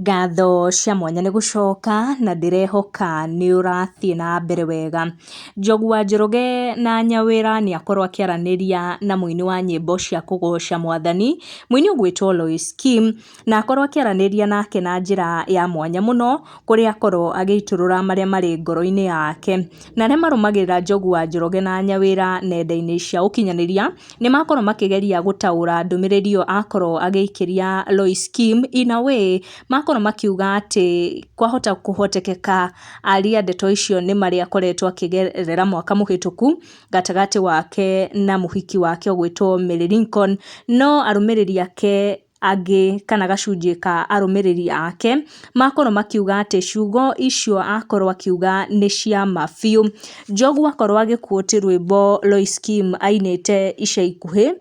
Ngatho cia mwanya nĩ gũcoka na ndĩrehoka nĩ ũrathiĩ na mbere wega. Njogu wa Njoroge na Nyawĩra nĩ akorwo akĩaranĩria na mũini wa nyĩmbo cia kũgoca mwathani, mũini ũgwĩtwo Lois Kim, na akorwo akĩaranĩria nake na njĩra ya mwanya mũno, kũrĩa akorwo agĩitũrũra marĩa marĩ ngoro-inĩ yake. Na arĩa marũmagĩrĩra Njogu wa Njoroge na Nyawĩra nenda-inĩ cia ũkinyanĩria, nĩ makorwo makĩgeria gũtaũra ndũmĩrĩri ĩyo akorwo agĩikĩria Lois Kim in a way, makorwo makiuga atĩ kwahota kũhotekeka aria ndeto icio nĩ marĩa akoretwo akĩgerera mwaka mũhĩtũku, gatagatĩ wake na mũhiki wake ũgwĩtwo Mary Lincoln, no arũmĩrĩri ake angĩ kana gacunjĩ ka arũmĩrĩri ake makorwo makiuga atĩ ciugo icio akorwo akiuga nĩ cia ma biũ. Njogu akorwo agĩquote rwĩmbo Lois Kim ainĩte ica ikuhĩ,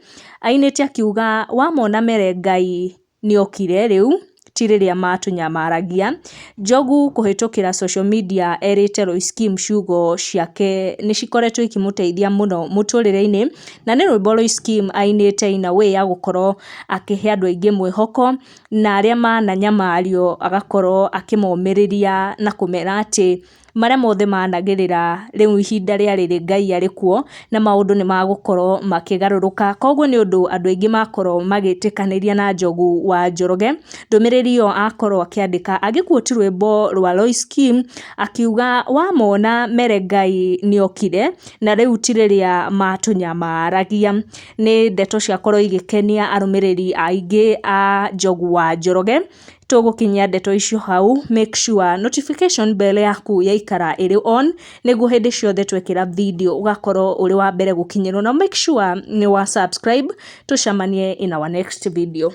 ainĩte akiuga wamona mere Ngai nĩokire rĩu ti rĩrĩa matũnyamaragia. Njogu kũhĩtũkĩra social media erĩte Lois Kim ciugo ciake nĩ cikoretwo ikĩmũteithia mũno mũtũrĩre-inĩ, na nĩ rwĩmbo Lois Kim ainĩte in a way ya gũkorwo akĩhe andũ aingĩ mwĩhoko, na arĩa mananyamario agakorwo akĩmomĩrĩria na kũmera atĩ marĩa mothe managerera rĩu ihinda rĩa rĩrĩ Ngai arĩ kuo na maũndũ nĩ magũkorwo makĩgarũrũka. Koguo nĩ ũndũ andũ aingĩ makorwo magĩtĩkanĩria na Njogu wa Njoroge, ndũmĩrĩri ĩyo akorwo akĩandĩka agĩquote rwĩmbo rwa Lois Kim akiuga wamona mere Ngai nĩokire na rĩu ti rĩrĩa matũnyamaragia. Nĩ ndeto ciakorwo igĩkenia arũmĩrĩri aingĩ a Njogu wa Njoroge. Tũgũkinyia ndeto icio hau, make sure notification bell yaku yaikara ĩrĩ on nĩguo hĩndĩ ciothe twekĩra video ũgakorwo ũrĩ wa mbere gũkinyĩrwo, na make sure nĩ wa subscribe. Tũcemanie in our next video.